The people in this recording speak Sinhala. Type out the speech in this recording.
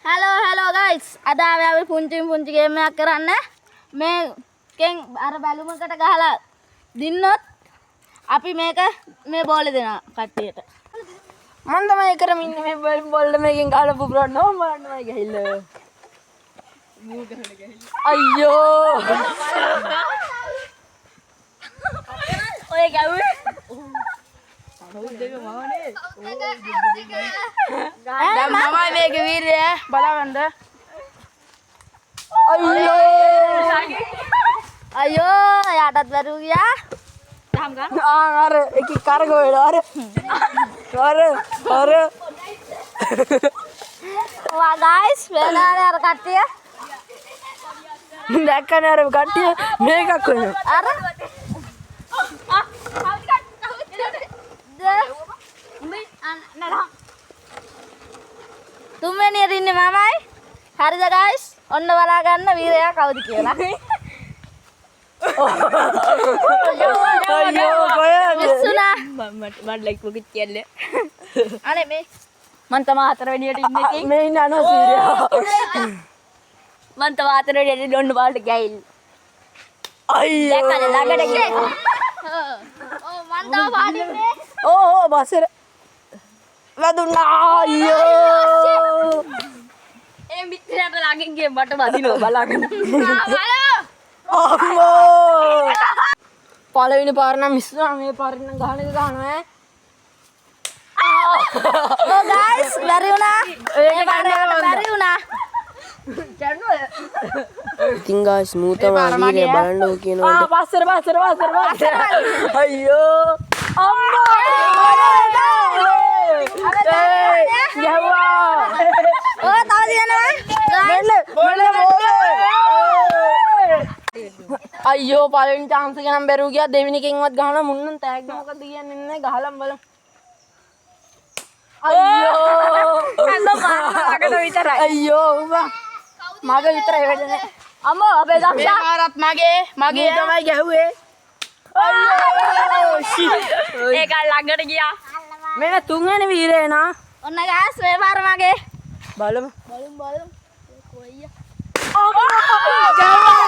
හලෝ හලෝ ගයිස්, අද ආවේ අපි පුංචි පුංචි ගේම් එකක් කරන්න. මේකෙන් අර බැලුමකට ගහලා දින්නොත් අපි මේක මේ බෝලේ දෙනවා කට්ටියට. මං තමයි කරමින් ඉන්නේ මේ බෝල් මේකෙන් ගහලා පුපුරන්න ඕන බලන්න මයි ගහිල්ල. අයියෝ. ඔය ගැව්වේ. දැන් මමයි මේකේ වීරය බලාගන්න. අයියෝ. අයියෝ යාටත් බැරුව ගියා. ආ අර එක කරග වෙනවා අර. අර අර වා ගයිස් වෙනානේ අර කට්ටිය. දැක්කනේ අර කට්ටිය මේකක් වෙනවා. අර තුන්වෙනියට ඉන්නේ මමයි. හරිද ගයිස්? ඔන්න බලා ගන්න වීරයා කවුද කියලා. අයියෝ කොහෙද? මිස්සුනා. මට ලයික් මොකුත් කියන්නේ. අනේ මේ මං තමා හතරවෙනියට ඉන්නේ ඉතින්. මේ ඉන්න අනෝ සීරියා. මං තමා හතරවෙනියට ඉන්නේ ඔන්න බලන්න ගෑයිල්. අයියෝ. දැක්කද ළඟට ගියා. ඔව් මං තව පාටින්නේ. ඕ ඕ බස්සර වැදුනා අයියෝ. ඒ මිත්‍රයාට ළඟින් ගියේ මට වදිනවා බලාගෙන. අම්මෝ පළවෙනි පාර නම් මිස් වුණා මේ පාර නම් ගහන එක ගහනවා ඈ. ඔව් ගයිස් බැරි වුණා. ඒක මේ පාර ගන්න යාට බැරි බැරි වුණා. ඉතින් ගායිස් මූ තමා වීරය බලන්නකෝ ආ කියනකොට පස්සර පස්සර පස්සර පස්සර අයියෝ අම්මෝ ගැහුවා ඔය තව තියෙනවා. මෙන්න මෙන්න බෝලේ අයියෝ පළවෙනි චාන්ස් එක නම් බැරුව ගියා දෙවෙනි එකෙන්වත් ගහනවා මුන් නම් තෑග්ග මොකද්ද කියන්නේ නැහැ ගහලම් බලමු අයියෝ ළඟට විතරයි. අයියෝ උඹ මග විතරයි වැඩ නැහැ අම්මෝ අපේ දක්ෂා පාරත් මගේ මගේ තමයි ගැහුවේ අයියෝ ෂිට් ඒක ළඟට ගියා. මෙන්න තුන්වෙනි වීරය නා ඔන්න ගයිස් මේ පාර මගේ. බලමු බලමු බලමු. කොයියා. ගැහුවා ගැහුවා.